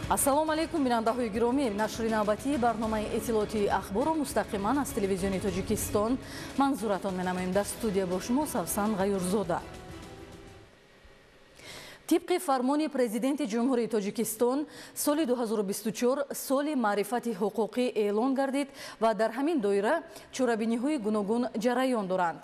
Ассалому алайкум, бинандаҳои гиромӣ. Нашри навбатии барномаи иттилоотии Ахборро мустақиман аз телевизиони Тоҷикистон манзуратон менамоем. Дар студия бо шумо Савсан Ғаюрзода. Тибқи фармони Президенти Ҷумҳурии Тоҷикистон, соли 2024 соли маърифати ҳуқуқӣ эълон гардид ва дар ҳамин доира чорабиниҳои гуногун ҷараён доранд.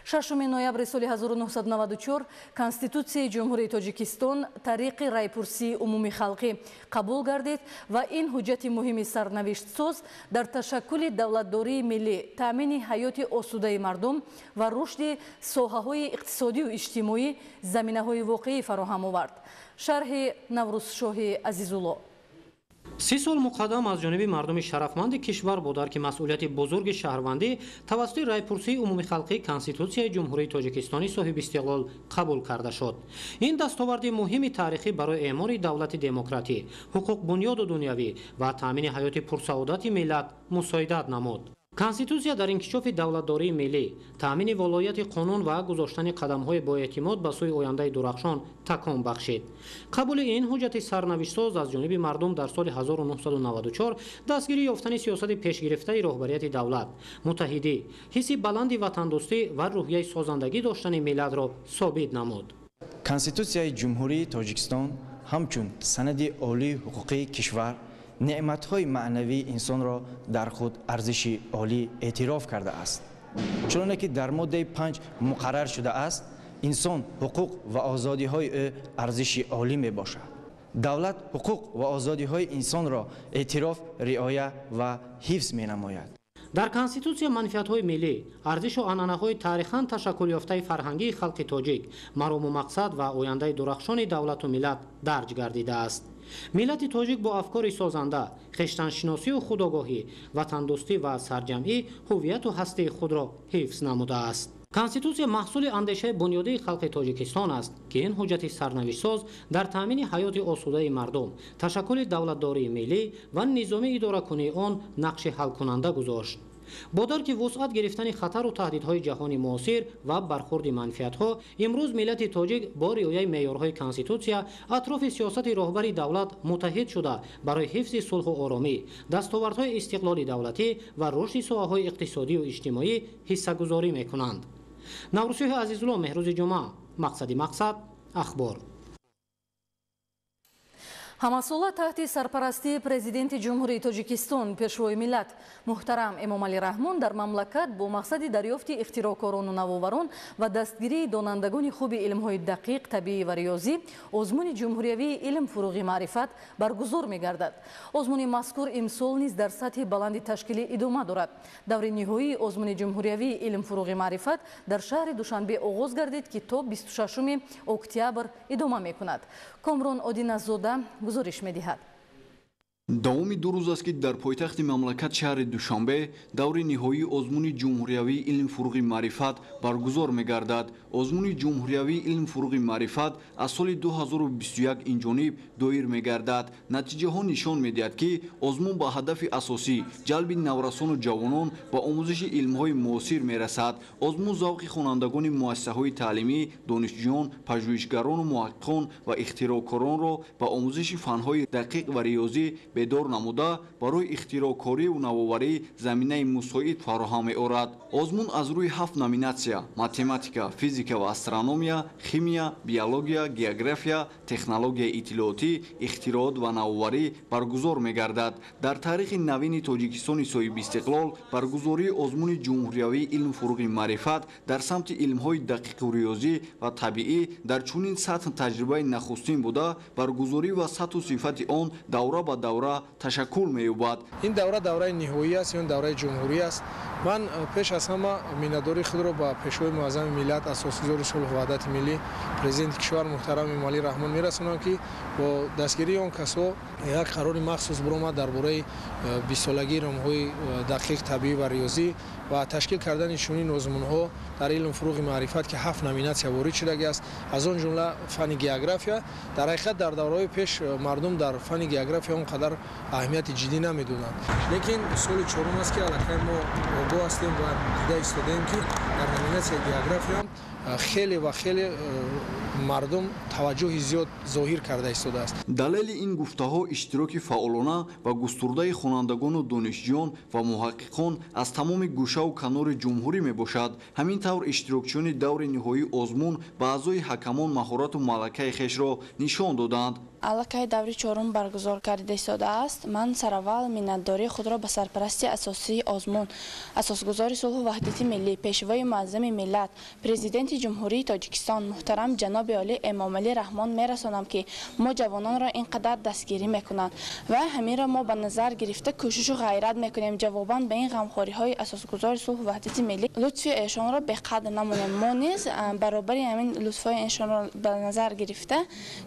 6 ноябри соли 1994 Конститутсияи Ҷумҳурии Тоҷикистон тариқи райпурсии умумихалқӣ қабул гардид ва ин ҳуҷҷати муҳими сарнавиштсоз дар ташаккули давлатдории миллӣ, таъмини ҳаёти осудаи мардум ва рушди соҳаҳои иқтисодию иҷтимоӣ заминаҳои воқеӣ фароҳам овард. Шарҳи Наврӯзшоҳи Азизулло. 30 сол муқаддам аз ҷониби мардуми шарафманди кишвар бо дарки масъулияти бузурги шаҳрвандӣ тавассути райпурсии умумихалқӣ Конститутсияи Ҷумҳурии Тоҷикистони соҳибистиқлол қабул карда шуд. Ин дастоварди муҳими таърихӣ барои эъмори давлати демократӣ, ҳуқуқбунёду дунявӣ ва таъмини ҳаёти пурсаодати миллат мусоидат намуд. Конститутсия дар инкишофи давлатдории миллӣ, таъмини волояти қонун ва гузоштани қадамҳои боэътимод ба сӯи ояндаи дурахшон такон бахшид. Қабули ин ҳуҷҷати сарнавиштсоз аз ҷониби мардум дар соли 1994 дастгирӣ ёфтани сиёсати пешгирифтаи роҳбарияти давлат, муттаҳидӣ, ҳисси баланди ватандӯстӣ ва рӯҳияи созандагӣ доштани миллатро собит намуд. Конститутсияи Ҷумҳурии Тоҷикистон ҳамчун санади олии ҳуқуқии кишвар неъматҳои маънавии инсонро дар худ арзиши олӣ эътироф кардааст. Чуноне ки дар моддаи 5 муқаррар шудааст, инсон, ҳуқуқ ва озодиҳои ӯ арзиши олӣ мебошад. Давлат ҳуқуқ ва озодиҳои инсонро эътироф, риоя ва ҳифз менамояд. Дар Конститутсия манфиатҳои миллӣ, арзишу анъанаҳои таърихан ташаккулёфтаи фарҳангии халқи тоҷик, марому мақсад ва ояндаи дурахшони давлату миллат дарҷ гардидааст. Миллати тоҷик бо афкори созанда, хештаншиносию худогоҳӣ, ватандӯстӣ ва сарҷамъӣ ҳувияту ҳастии худро ҳифз намудааст. Конститутсия маҳсули андешаи бунёдии халқи Тоҷикистон аст, ки ин ҳуҷҷати сарнавиштсоз дар таъмини ҳаёти осудаи мардум, ташаккули давлатдории миллӣ ва низоми идоракунии он нақши ҳалкунанда гузошт. Бо дарки вусъат гирифтани хатару таҳдидҳои ҷаҳони муосир ва бархурди манфиатҳо, имрӯз миллати тоҷик бо риояи меъёрҳои Конститутсия атрофи сиёсати роҳбари давлат муттаҳид шуда, барои ҳифзи сулҳу оромӣ, дастовардҳои истиқлоли давлатӣ ва рушди соҳаҳои иқтисодию иҷтимоӣ ҳиссагузорӣ мекунанд. Наврӯзшоҳи Азизулло, Меҳрӯзи Ҷумъа, Мақсади мақсад, Ахбор. Ҳамасола таҳти сарпарастии Президенти Ҷумҳурии Тоҷикистон, Пешвои миллат муҳтарам Эмомалӣ Раҳмон дар мамлакат бо мақсади дарёфти ихтироъкорону навоварон ва дастгирии донандагони хуби илмҳои дақиқ, табиӣ ва риёзӣ озмуни ҷумҳуриявии илм фуруғи маърифат баргузор мегардад. Озмуни мазкур имсол низ дар сатҳи баланди ташкилӣ идома дорад. Даври ниҳоии озмуни ҷумҳуриявии илм фуруғи маърифат дар шаҳри Душанбе оғоз гардид, ки то 26 октябр идома мекунад. Комрон Одиназода гузориш медиҳад. Давоми 2 рӯз аст, ки дар пойтахти мамлакат, шаҳри Душанбе, даври ниҳоии озмуни ҷумҳуриявии илм фуруғи маърифат баргузор мегардад. Озмуни ҷумҳуриявии илм фуруғи маърифат аз соли 2021 инҷониб доир мегардад. Натиҷаҳо нишон медиҳад, ки озмун ба ҳадафи асосӣ ҷалби наврасону ҷавонон ба омӯзиши илмҳои муосир мерасад. Озмун завқи хонандагони муассисаҳои таълимӣ, донишҷӯён, пажӯҳишгарону муҳаққиқон ва ихтироъкоронро ба омӯзиши фанҳои дақиқ ва риёзӣ бедор намуда, барои ихтироъкориву навоварӣ заминаи мусоид фароҳам меорад. Озмун аз рӯи 7 номинатсия математика, физика ва астрономия, химия, биология, география, технологияи иттилоотӣ, ихтироот ва навоварӣ баргузор мегардад. Дар таърихи навини Тоҷикистони соҳибистиқлол баргузории озмуни ҷумҳуриявии илм фуруғи маърифат дар самти илмҳои дақиқу риёзӣ ва табиӣ дар чунин сатҳ таҷрибаи нахустин буда, баргузорӣ ва сатҳу сифати он давра ба давра ташаккул меёбад. Ин давра давраи ниҳоӣ аст, ин давраи ҷумҳурӣ аст. Ман пеш аз ҳама миннатдории худро ба Пешвои муаззами миллат, асосгузори сулҳу ваҳдати миллӣ, Президенти кишвар муҳтарам Эмомалӣ Раҳмон мерасонам, ки бо дастгирии он касҳо як қарори махсус баромад дар бораи 20-солагии илмҳои дақиқ, табиӣ ва риёзӣ ва ташкил кардани чунин озмунҳо дар илм фуруғи маърифат, ки 7 номинатсия ворид шудагиаст, аз он ҷумла фанни география. Дар ҳақиқат дар давраҳои пеш мардум дар фанни география он қадар аҳамияти ҷиддӣ намедоданд, лекин соли чорум аст, ки аллакай мо огоҳ ҳастем ва дида истодаем, ки дар номинатсияи география Хеле ва хеле мардум таваҷҷӯҳи зиёд зоҳир карда истодааст. Далели ин гуфтаҳо иштироки фаъолона ва густурдаи хонандагону донишҷӯён ва муҳаққиқон аз тамоми гӯшаву канори ҷумҳурӣ мебошад. Ҳамин тавр иштирокчиёни даври ниҳоии озмун ба аъзои ҳакамон маҳорату малакаи хешро нишон доданд. Аллакай даври чорум баргузор карда истодааст. Ман сараввал миннатдории худро ба сарпарасти асосии озмун, асосгузори сулҳу ваҳдати миллӣ, пешвои муаззами миллат, президенти Ҷумҳурии Тоҷикистон муҳтарам ҷаноби олӣ Эмомалӣ Раҳмон мерасонам, ки мо ҷавононро ин қадар дастгирӣ мекунанд ва ҳаминро мо ба назар гирифта кӯшишу ғайрат мекунем. Ҷавобан ба ин ғамхориҳои асосгузори сулҳу ваҳдати миллӣ лутфи эшонро беқадр намонем. Мо низ баробари ҳамин лутфҳои эшонро ба назар гирифта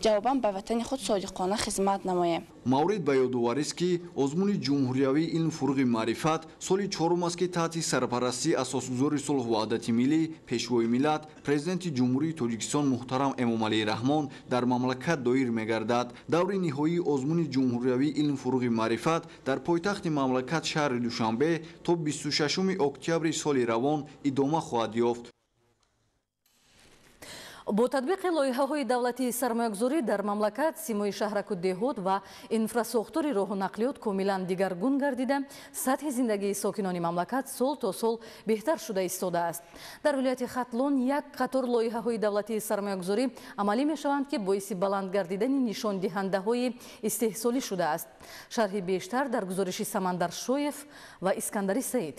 ҷавобан ба ватани худ содиқона хизмат намоем. Маврид ба ёдоварист, ки озмуни ҷумҳуриявии илм фурӯғи маърифат соли чорум аст, ки таҳти сарпарастии асосгузори сулҳу ваҳдати миллӣ, пешвои миллат, президенти Ҷумҳурии Тоҷикистон муҳтарам Эмомалӣ Раҳмон дар мамлакат доир мегардад. Даври ниҳоии озмуни ҷумҳуриявии илм фурӯғи маърифат дар пойтахти мамлакат шаҳри Душанбе то 26 октябри соли равон идома хоҳад ёфт. Бо татбиқи лоиҳаҳои давлатии сармоягузорӣ дар мамлакат симои шаҳраку деҳот ва инфрасохтори роҳу нақлиёт комилан дигаргун гардида, сатҳи зиндагии сокинони мамлакат сол то сол беҳтар шуда истодааст. Дар вилояти Хатлон як қатор лоиҳаҳои давлатии сармоягузорӣ амалӣ мешаванд, ки боиси баланд гардидани нишондиҳандаҳои истеҳсолӣ шудааст. Шарҳи бештар дар гузориши Самандар Шоев ва Искандари Саид.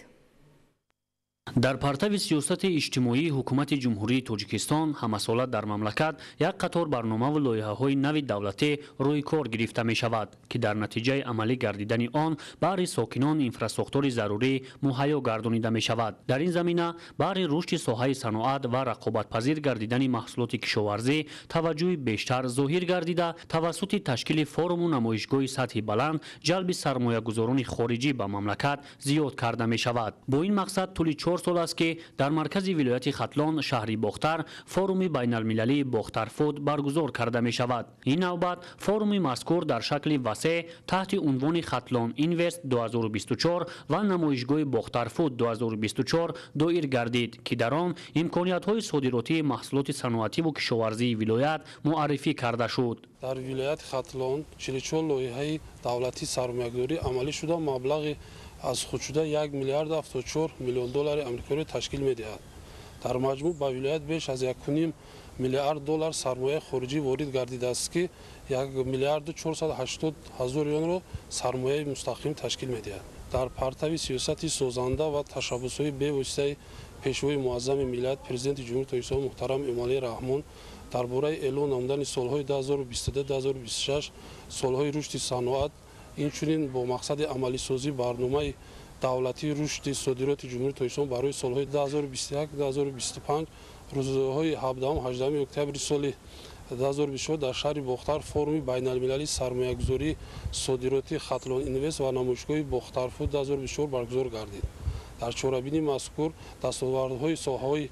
Дар партави сиёсати иҷтимоии ҳукумати Ҷумҳурии Тоҷикистон ҳамасола дар мамлакат як қатор барномаву лоиҳаҳои нави давлатӣ рӯи кор гирифта мешавад, ки дар натиҷаи амалӣ гардидани он баҳри сокинон инфрасохтори зарурӣ муҳайё гардонида мешавад. Дар ин замина баҳри рушди соҳаи саноат ва рақобатпазир гардидани маҳсулоти кишоварзӣ таваҷҷӯҳи бештар зоҳир гардида, тавассути ташкили форуму намоишгоҳи сатҳи баланд ҷалби сармоягузорони хориҷӣ ба мамлакат зиёд карда мешавад. Бо ин мақсад тӯли 4 сол аст, ки дар маркази вилояти Хатлон шаҳри Бохтар форуми байналмилалии Бохтарфуд баргузор карда мешавад. Ин навбат форуми мазкур дар шакли васеъ таҳти унвони Хатлон Инвест 2024 ва намоишгоҳи Бохтарфуд 2024 доир гардид, ки дар он имкониятҳои содиротии маҳсулоти саноативу кишоварзии вилоят муаррифӣ карда шуд. Дар вилояти Хатлон 44 лоиҳаи давлатии сармоягузорӣ амалӣ шуда, маблағи аз худ шуда 1 миллиард 74 миллион доллари амрикоиро ташкил медиҳад. Дар маҷмӯъ ба вилоят беш аз 1,5 миллиард доллар сармояи хориҷӣ ворид гардидааст, ки 1 миллиарду 480 ҳазор ёнро сармояи мустақим ташкил медиҳад. Дар партави сиёсати созанда ва ташаббусҳои бевоситаи пешвои муаззами миллат, президенти Ҷумҳурии Тоҷикистон муҳтарам Эмомалӣ Раҳмон дар бораи эълон намудани солҳои 2022-2026 солҳои рушди саноат, инчунин бо мақсади амалисозии барномаи давлатии рушди содироти Ҷумҳурии Тоҷикистон барои солҳои 2021-2025 рӯзҳои 17-18 октябри соли 2024 дар шаҳри Бохтар форуми байналмилалии сармоягузории содиротии Хатлон Инвест ва намоишгоҳи Бохтарфуд 2024 баргузор гардид. Дар чорабинии мазкур дастовардҳои соҳаҳои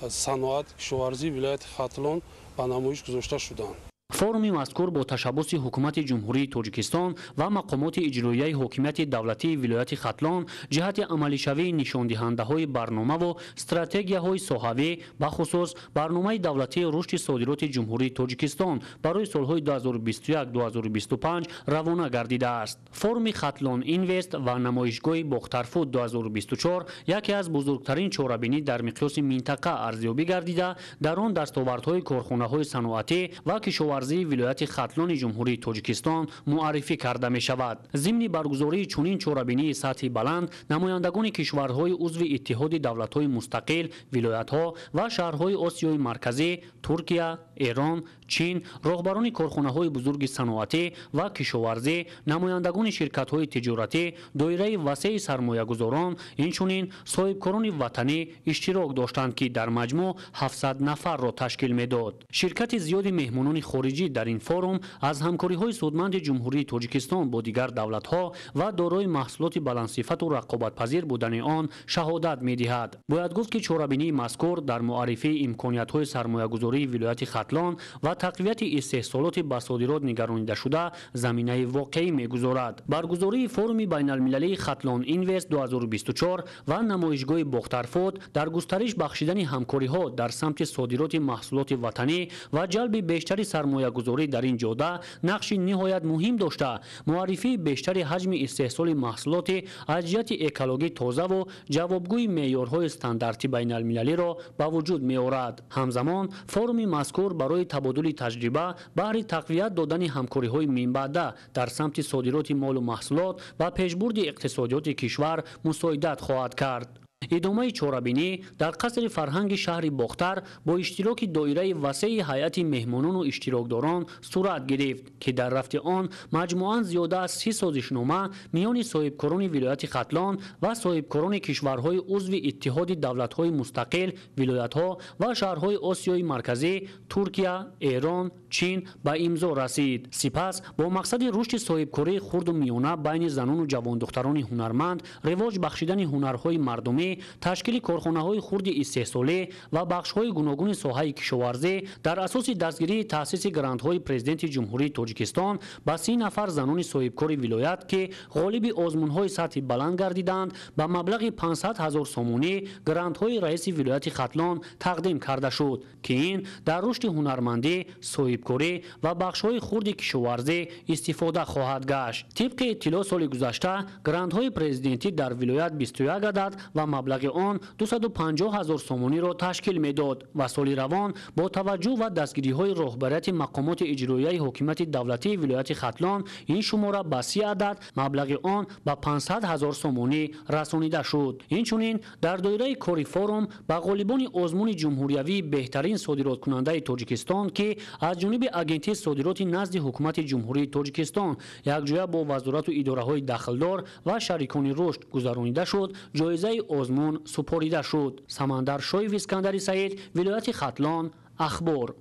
саноат, кишоварзии вилояти Хатлон ба намоиш гузошта шуданд. Форуми мазкур бо ташаббуси ҳукумати Ҷумҳурии Тоҷикистон ва мақомоти иҷроияи ҳокимияти давлатии вилояти Хатлон ҷиҳати амалишавии нишондиҳандаҳои барномаву стратегияҳои соҳавӣ, бахусус барномаи давлатии рушди содироти Ҷумҳурии Тоҷикистон барои солҳои 2021-2025 равона гардидааст. Форуми Хатлон Инвест ва намоишгоҳи Бохтарфуд 2024 яке аз бузургтарин чорабинӣ дар миқёси минтақа арзёбӣ гардида, дар он дастовардҳои корхонаҳои саноатӣ ва кишоварзии вилояти Хатлони Ҷумҳурии Тоҷикистон муаррифӣ карда мешавад. Зимни баргузории чунин чорабинии сатҳи баланд намояндагони кишварҳои узви Иттиҳоди давлатҳои мустақил, вилоятҳо ва шаҳрҳои Осиёи Марказӣ, Туркия, Эрон, Чин, роҳбарони корхонаҳои бузурги саноатӣ ва кишоварзӣ, намояндагони ширкатҳои тиҷоратӣ, доираи васеи сармоягузорон, инчунин соҳибкорони ватанӣ иштирок доштанд, ки дар маҷмӯъ 700 нафарро ташкил медод. Ширкати зиёди меҳмонони хориҷӣ хориҷӣ дар ин форум аз ҳамкориҳои судманди Ҷумҳурии Тоҷикистон бо дигар давлатҳо ва дорои маҳсулоти баландсифату рақобатпазир будани он шаҳодат медиҳад. Бояд гуфт, ки чорабинии мазкур дар муаррифии имкониятҳои сармоягузории вилояти Хатлон ва тақвияти истеҳсолоти ба содирот нигаронидашуда заминаи воқеӣ мегузорад. Баргузории форуми байналмилалии Хатлон Инвест 2024 ва намоишгоҳи Бохтарфуд дар густариш бахшидани ҳамкориҳо дар самти содироти маҳсулоти ватанӣ ва ҷалби бештари сармоягузорӣ дар ин ҷода нақши ниҳоят муҳим дошта, муаррифии бештари ҳаҷми истеҳсоли маҳсулоти аз ҷиҳати экологӣ тозаву ҷавобгӯи меъёрҳои стандарти байналмилалиро ба вуҷуд меорад. Ҳамзамон форуми мазкур барои табодули таҷриба баҳри тақвият додани ҳамкориҳои минбаъда дар самти содироти молу маҳсулот ва пешбурди иқтисодиёти кишвар мусоидат хоҳад кард. Идомаи чорабинӣ дар қасри фарҳанги шаҳри Бохтар бо иштироки доираи васеи ҳайати меҳмонону иштирокдорон сурат гирифт, ки дар рафти он маҷмӯан зиёда аз 30 созишнома миёни соҳибкорони вилояти Хатлон ва соҳибкорони кишварҳои узви Иттиҳоди давлатҳои мустақил, вилоятҳо ва шаҳрҳои Осиёи Марказӣ, Туркия, Эрон, Чин ба имзо расид. Сипас бо мақсади рушди соҳибкории хурду миёна байни занону ҷавондухтарони ҳунарманд, ривоҷ бахшидани ҳунарҳои мардумӣ, ташкили корхонаҳои хурди истеҳсолӣ ва бахшҳои гуногуни соҳаи кишоварзӣ дар асоси дастгирии таъсиси грантҳои Президенти Ҷумҳурии Тоҷикистон ба 30 нафар занони соҳибкори вилоят, ки ғолиби озмунҳои сатҳи баланд гардиданд, ба маблағи 500 ҳазор сомонӣ грантҳои раиси вилояти Хатлон тақдим карда шуд, ки ин дар рушди ҳунармандӣ, соҳибкорӣ ва бахшҳои хурди кишоварзӣ истифода хоҳад гашт. Тибқи иттилоъ, соли гузашта грантҳои президентӣ дар вилоят 21 адад ва маблағи он 250 ҳазор сомониро ташкил медод ва соли равон бо таваҷҷӯҳ ва дастгириҳои роҳбарияти мақомоти иҷроияи ҳокимияти давлатии вилояти Хатлон ин шумора ба 30 адад, маблағи он ба 500 ҳазор сомонӣ расонида шуд. Инчунин дар доираи кори форум ба ғолибони озмуни ҷумҳуриявии беҳтарин содироткунандаи Тоҷикистон, ки аз ҷониби Агентии содироти назди Ҳукумати Ҷумҳурии Тоҷикистон якҷоя бо вазорату идораҳои дахлдор ва шарикони рушд гузаронида шуд, ҷоизаи озмун супорида шуд. Самандар Шоев, Искандари Саид, вилояти Хатлон, Ахбор.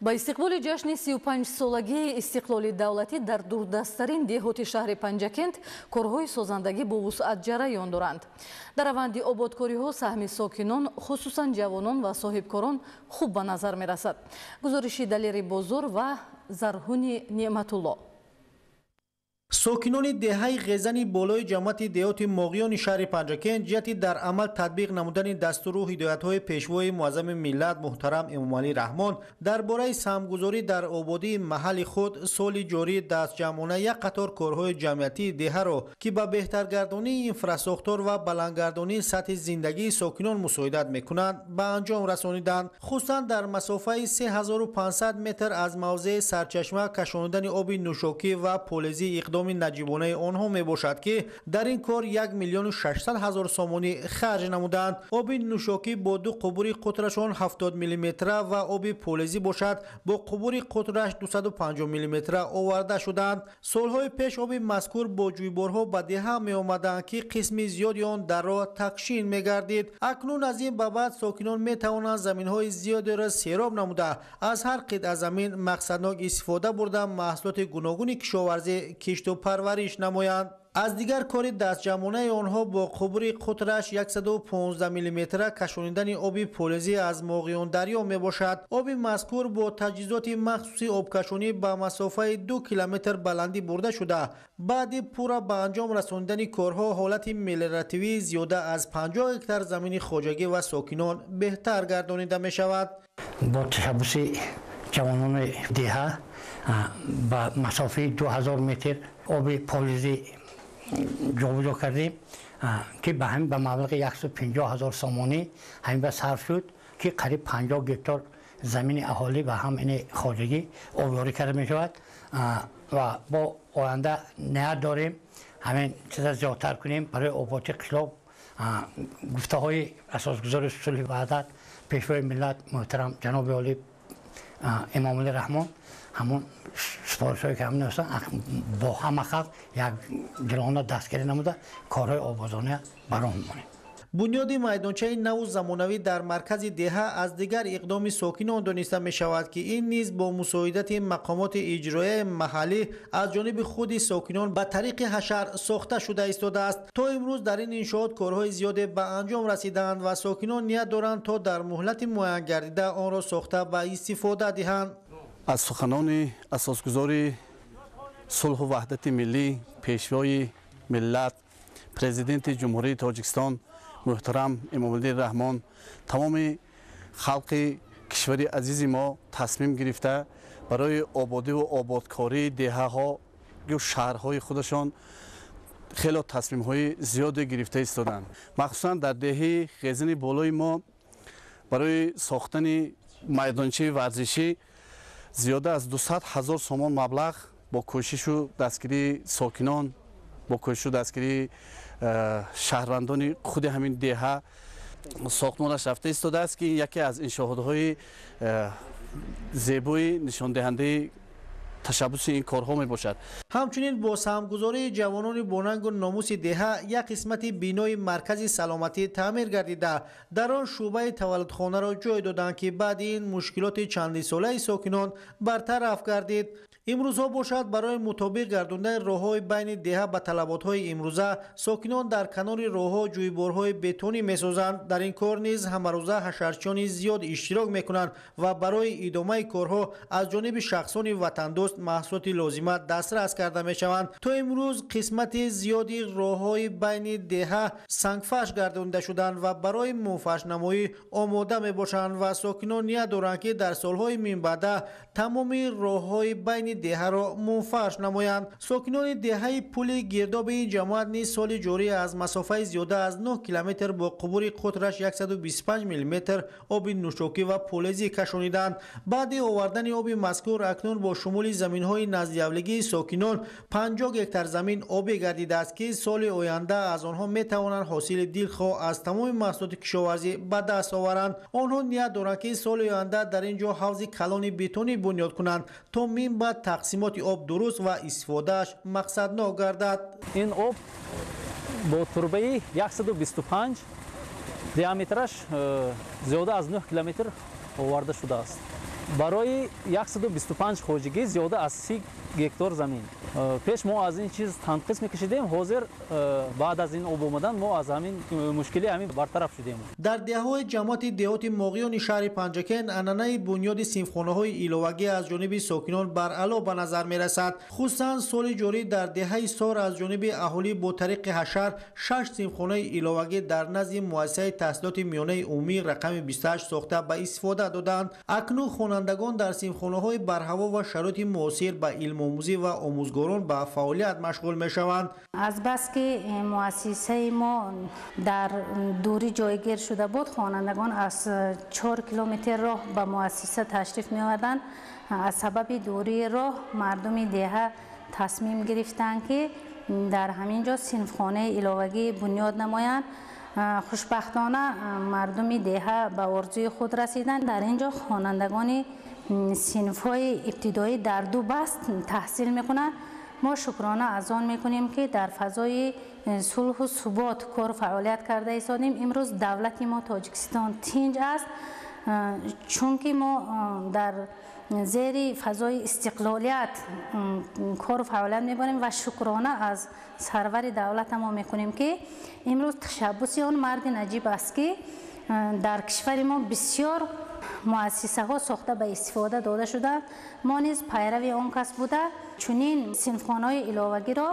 Ба истиқболи ҷашни 35-солагии истиқлоли давлатӣ дар дурдасттарин деҳоти шаҳри Панҷакент корҳои созандагӣ бо вусъат ҷараён доранд. Дар раванди ободкориҳо саҳми сокинон, хусусан ҷавонон ва соҳибкорон хуб ба назар мерасад. Гузориши Далери Бозор ва Зарҳуни Неъматулло. Сокинони деҳаи Ғезани болои ҷамоати деҳоти Моғиёни шаҳри Панҷакент ҷиҳати дар амал татбиқ намудани дастуру ҳидоятҳои пешвои муаззами миллат муҳтарам Эмомалӣ Раҳмон дар бораи саҳмгузорӣ дар ободии маҳалли худ соли ҷорӣ дастҷамъона як қатор корҳои ҷамъиятии деҳаро, ки ба беҳтаргардонии инфрасохтор ва баландгардонии сатҳи зиндагии сокинон мусоидат мекунанд, ба анҷом расониданд. Хусусан дар масофаи 3500 метр аз мавзеи сарчашма кашонидани оби нӯшокӣ ва полезии иқдоми наҷибонаи онҳо мебошад, ки дар ин кор 1 600 000 сомонӣ харҷ намуданд. Оби нӯшокӣ бо ду қубури қутрашон 70 миллиметра ва оби полезӣ бошад бо қубури қутраш 250 миллиметра оварда шуданд. Солҳои пеш оби мазкур бо ҷӯйборҳо ба деҳа меомаданд, ки қисми зиёди он дар роҳ тақшин мегардид. Акнун аз ин ба баъд сокинон метавонанд заминҳои зиёдеро сероб намуда, аз ҳар қитъа замин мақсаднок истифода бурда, маҳсулоти гуногуни кишоварзӣ кишту парвариш намоянд. Аз дигар кори дастҷамъонаи онҳо бо қубури қутраш 115 миллиметра кашонидани оби полезӣ аз Моғиёндарё мебошад. Оби мазкур бо таҷҳизоти махсуси обкашонӣ ба масофаи 2 километр баландӣ бурда шуда, баъди пурра ба анҷом расонидани корҳо ҳолати мелиоративии зиёда аз 50 гектар замини хоҷагӣ ва сокинон беҳтар гардонида мешавад. Бо ташаббуси ҷавонони деҳа ба масофаи 2000 метр оби полезӣ ҷобаҷо кардем, ки ба ҳамин ба маблағи 150 000 сомонӣ ҳамин ба сарф шуд, ки қариб 50 гектар замини аҳолӣ ва ҳам ини хоҷагӣ обёрӣ карда мешавад ва бо оянда ният дорем ҳамин чиза зиёдтар кунем барои ободии қишлоқ. Гуфтаҳои асосгузори сулҳи ваҳдат, пешвои миллат муҳтарам ҷаноби олӣ Эмомалӣ Раҳмон, ҳамон супоришҳое ки ҳамин ҳастанд, бо ҳама халқ якдилона дастгирӣ намуда корҳои ободония ба роҳ мемонем. Бунёди майдончаи наву замонавӣ дар маркази деҳа аз дигар иқдоми сокинон дониста мешавад, ки ин низ бо мусоидати мақомоти иҷроияи маҳаллӣ аз ҷониби худи сокинон ба тариқи ҳашар сохта шуда истодааст. То имрӯз дар ин иншоот корҳои зиёде ба анҷом расидаанд ва сокинон ният доранд, то дар муҳлати муайянгардида онро сохта ба истифода диҳанд. Аз суханони асосгузори сулҳу ваҳдати миллӣ, пешвои миллат, президенти Ҷумҳурии Тоҷикистон муҳтарам Эмомалӣ Раҳмон тамоми халқи кишвари азизи мо тасмим гирифта барои ободиву ободкории деҳаҳо ё шаҳрҳои худашон хело тасмимҳои зиёде гирифта истоданд. Махсусан дар деҳаи Ғезини болои мо барои сохтани майдончаи варзишӣ зиёда аз 200 ҳазор сомон маблағ бо кӯшишу дастгирии сокинон, бо кӯшишу дастгирии шаҳрвандони худи ҳамин деҳа сохтмонаш рафта истодааст, ки яке аз иншоотҳои зебои нишондиҳандаи ташаббуси ин корҳо мебошад. Ҳамчунин бо саҳмгузории ҷавонони бонангу номуси деҳа як қисмати бинои маркази саломатӣ таъмир гардида, дар он шӯъбаи таваллудхонаро ҷой доданд, ки баъди ин мушкилоти чандинсолаи сокинон бартараф гардид. Имрӯзҳо бошад, барои мутобиқ гардондани роҳҳои байни деҳа ба талаботҳои имрӯза сокинон дар канори роҳҳо ҷӯйборҳои бетонӣ месозанд. Дар ин кор низ ҳамарӯза ҳашарчиёни зиёд иштирок мекунанд ва барои идомаи корҳо аз ҷониби шахсони ватандӯст маҳсулоти лозима дастрас карда мешаванд. То имрӯз қисмати зиёди роҳҳои байни деҳа сангфарш гардонида шуданд ва барои мунфаршнамоӣ омода мебошанд ва сокинон ният доранд, ки дар солҳои минбаъда тамоми роҳҳои байни деҳаро мунфарш намоянд. Сокинони деҳаи Пули гирдоби ин ҷамоат низ соли ҷорӣ аз масофаи зиёда аз 9 километр бо қубури қутраш 125 мм оби нӯшокӣ ва полезӣ кашониданд. Баъди овардани оби мазкур акнун бо шумули заминҳои наздиавлигии сокинон 50 гектар замин обӣ гардидааст, ки соли оянда аз онҳо метавонанд ҳосили дилхоҳ аз тамоми маҳсулоти кишоварзӣ ба даст оваранд. Онҳо ният доранд, ки соли оянда дар ин ҷо ҳавзи калони бетонӣ бунёд кунанд, то минбаъд тақсимоти об дуруст ва истифодааш мақсаднок гардад. Ин об бо турбаи 125 диаметраш зиёда аз 9 километр оварда шудааст. Барои 125 хоҷагӣ зиёда аз 30 гектар замин. Пеш мо аз ин чиз танқис мекашидем, ҳозир баъд аз ин об омадан мо аз ҳамин мушкили ҳамин бартараф шудем. Дар деҳаҳои ҷамоати деҳоти Моғиёни шаҳри Панҷакент анъанаи бунёди синфхонаҳои иловагӣ аз ҷониби сокинон баръало ба назар мерасад. Хусусан соли ҷорӣ дар деҳаи Сор аз ҷониби аҳолӣ бо тариқи ҳашар 6 синфхонаи иловагӣ дар назди муассисаи таҳсилоти миёнаи умумӣ рақами 28 сохта ба истифода доданд. Акнун хонандагон дар синфхонаҳои барҳаво ва шароити муосир ба илмомӯзӣ ва омӯзгорон ба фаъолият машғул мешаванд. Азбаски муассисаи мо дар дурӣ ҷойгир шуда буд, хонандагон аз 4 километр роҳ ба муассиса ташриф меоварданд. Аз сабаби дурии роҳ мардуми деҳа тасмим гирифтанд, ки дар ҳамин ҷо синфхонаи иловагӣ бунёд намоянд. Хушбахтона мардуми деҳа ба орзуи худ расиданд. Дар ин ҷо хонандагони синфҳои ибтидоӣ дар ду баст таҳсил мекунанд. Мо шукрона аз он мекунем, ки дар фазои сулҳу субот кор фаъолият карда истодем. Имрӯз давлати мо Тоҷикистон тинҷ аст, чунки мо дар зери фазои истиқлолият кор фаъолият мебарем ва шукрона аз сарвари давлата мо мекунем, ки имрӯз ташаббуси он марди наҷиб аст, ки дар кишвари мо бисёр муассисаҳо сохта ба истифода дода шуданд. Мо низ пайрави он кас буда, чунин синфхонаҳои иловагиро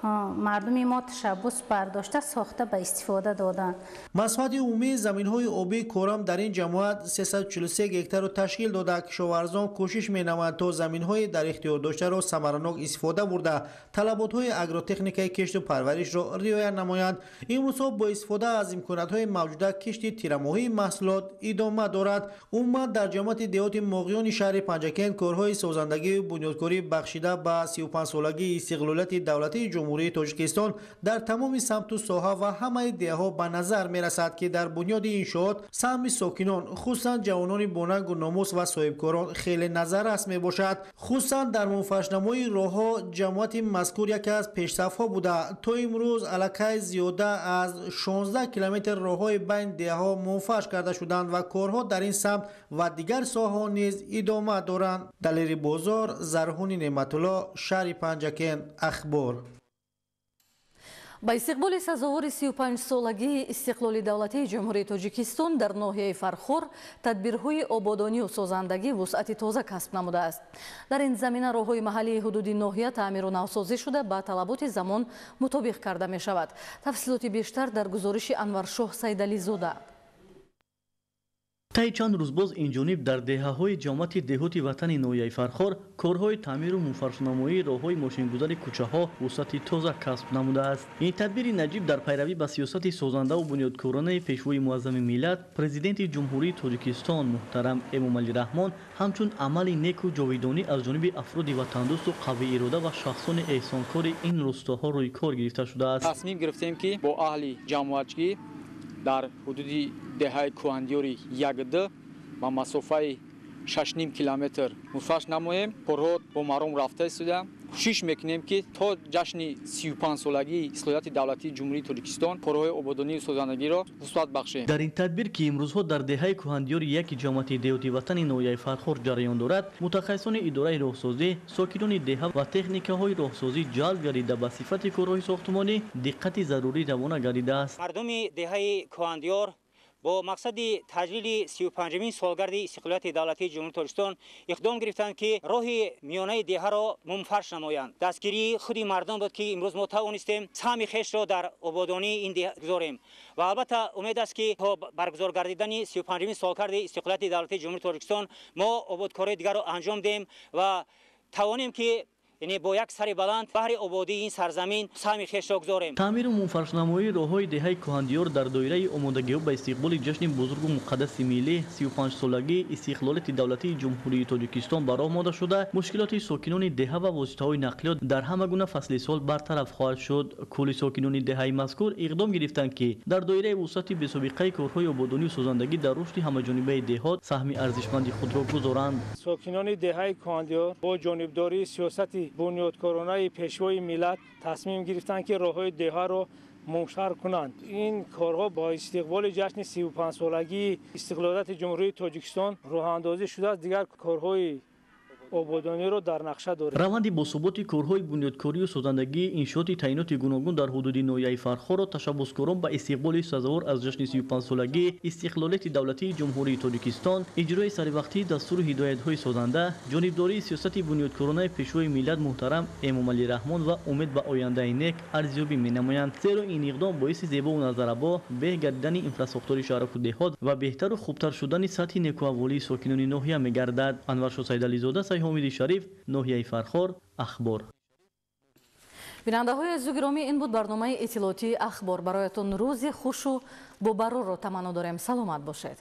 мардуми мо ташаббус бардошта сохта ба истифода доданд. Масоҳати умумии заминҳои обии корам дар ин ҷамоат 343 гектарро ташкил дода, кишоварзон кӯшиш менамоянд, то заминҳои дар ихтиёр доштаро самаранок истифода бурда, талаботҳои агротехникаи кишту парваришро риоя намоянд. Имрӯзҳо бо истифода аз имкониятҳои мавҷуда кишти тирамоҳии маҳсулот идома дорад. Умуман дар ҷамоати деҳоти Моғиёни шаҳри Панҷакент корҳои созандагию бунёдкорӣ бахшида ба 35-солагии истиқлолияти давлатии ҷумҳурӣ Ҷумҳурии Тоҷикистон дар тамоми самту соҳа ва ҳамаи деҳаҳо ба назар мерасад, ки дар бунёди иншоот саҳми сокинон, хусусан ҷавонони бонангу номус ва соҳибкорон хеле назаррас мебошад. Хусусан дар мунфаршнамоии роҳҳо ҷамоати мазкур яке аз пешсафҳо буда, то имрӯз аллакай зиёда аз 16 километр роҳҳои байн деҳаҳо мунфарш карда шуданд ва корҳо дар ин самт ва дигар соҳаҳо низ идома доранд. Далери Бозор, Зарҳуни Неъматулло, шаҳри Панҷакент, Ахбор. Ба истиқболи сазовори 35-солагии истиқлоли давлатии Ҷумҳурии Тоҷикистон дар ноҳияи Фархор тадбирҳои ободонию созандагӣ вусъати тоза касб намудааст. Дар ин замина роҳҳои маҳаллии ҳудуди ноҳия таъмиру навсозӣ шуда, ба талаботи замон мутобиқ карда мешавад. Тафсилоти бештар дар гузориши Анваршоҳ Сайдализода. Таи чанд рӯз боз инҷониб дар деҳаҳои ҷамоати деҳоти ватани ноҳияи Фархор корҳои таъмиру мунфаршнамоии роҳҳои мошингузари кӯчаҳо вусъати тоза касб намудааст. Ин тадбири наҷиб дар пайравӣ ба сиёсати созандаву бунёдкоронаи Пешвои муаззами миллат, Президенти Ҷумҳурии Тоҷикистон муҳтарам Эмомалӣ Раҳмон ҳамчун амали неку ҷовидонӣ аз ҷониби афроди ватандӯсту қавиирода ва шахсони эҳсонкори ин рӯстоҳо рӯи кор гирифта шудааст. Тасмим гирифтем, ки бо аҳли ҷамоатчигӣ дар ҳудуди деҳаи Кӯҳандиёри 1-2 ба масофаи 6,5 километр мунфарш намоем. Корҳо бо маром рафта истода. Кӯшиш мекунем, ки то ҷашни 35-солагии истиқлолияти давлатии Ҷумҳурии Тоҷикистон корҳои ободонию созандагиро вусъат бахшем. Дар ин тадбир, ки имрӯзҳо дар деҳаи Кӯҳандиёри 1 ҷамоати деҳоти ватани ноҳияи Фархор ҷараён дорад, мутахассисони идораи роҳсозӣ, сокинони деҳа ва техникаҳои роҳсозӣ ҷалб гардида, ба сифати корҳои сохтмонӣ диққати зарурӣ равона гардидааст. Мардуми деҳаи Кӯҳандиёр бо мақсади таҷлили 35-мин солгарди истиқлолияти давлатии Ҷумҳурии Тоҷикистон иқдом гирифтанд, ки роҳи миёнаи деҳаро мунфарш намоянд. Дастгирии худи мардум буд, ки имрӯз мо тавонистем саҳми хешро дар ободонии ин деҳа гузорем ва албатта умед аст, ки то баргузор гардидани 35-мин солгарди истиқлолияти давлатии Ҷумҳурии Тоҷикистон мо ободкории дигарро анҷом диҳем ва тавонем, ки яъне бо як сари баланд баҳри ободии ин сарзамин саҳми хешро гузорем. Таъмиру мунфаршнамоии роҳҳои деҳаи Кӯҳандиёр дар доираи омодагиҳо ба истиқболи ҷашни бузургу муқаддаси миллӣ 35-солагии истиқлолияти давлатии Ҷумҳурии Тоҷикистон ба роҳ монда шуда, мушкилоти сокинони деҳа ва воситаҳои нақлиёт дар ҳама гуна фасли сол бартараф хоҳад шуд. Кулли сокинони деҳаи мазкур иқдом гирифтанд, ки дар доираи вусъати бесобиқаи корҳои ободонию созандагӣ дар рушди ҳамаҷонибаи деҳот саҳми арзишманди худро гузоранд. Сокинони деҳаи Кӯҳандиёр бо ҷонибдории сиёсати бунёдкоронаи Пешвои миллат тасмим гирифтанд, ки роҳҳои деҳаро мунфарш кунанд. Ин корҳо бо истиқболи ҷашни 35-солагии истиқлолияти Ҷумҳурии Тоҷикистон роҳандозӣ шудааст. Дигар корҳои ободониро дар нақша дорем. Раванди босуботи корҳои бунёдкорию созандагии иншооти таъиноти гуногун дар ҳудуди ноҳияи Фархорро ташаббускорон ба истиқболи сазовор аз ҷашни 35-солагии истиқлолияти давлатии Ҷумҳурии Тоҷикистон, иҷрои саривақтии дастуру ҳидоятҳои созанда, ҷонибдории сиёсати бунёдкоронаи Пешвои миллат муҳтарам Эмомалӣ Раҳмон ва умед ба ояндаи нек арзёбӣ менамоянд. Зеро ин иқдом боиси зебову назарабо, беҳ гардидани инфрасохтори шаҳраку деҳот ва беҳтару хубтар шудани сатҳи некуаҳволии сокинони ноҳия мегардад. Анваршоҳ Сайдализода, Ҳомиди Шариф, ноҳияи Фархор, Ахбор. Бинандаҳои азизу гиромӣ, ин буд барномаи иттилоотии Ахбор. Бароятон рӯзи хушу бобарорро таманно дорем. Саломат бошед.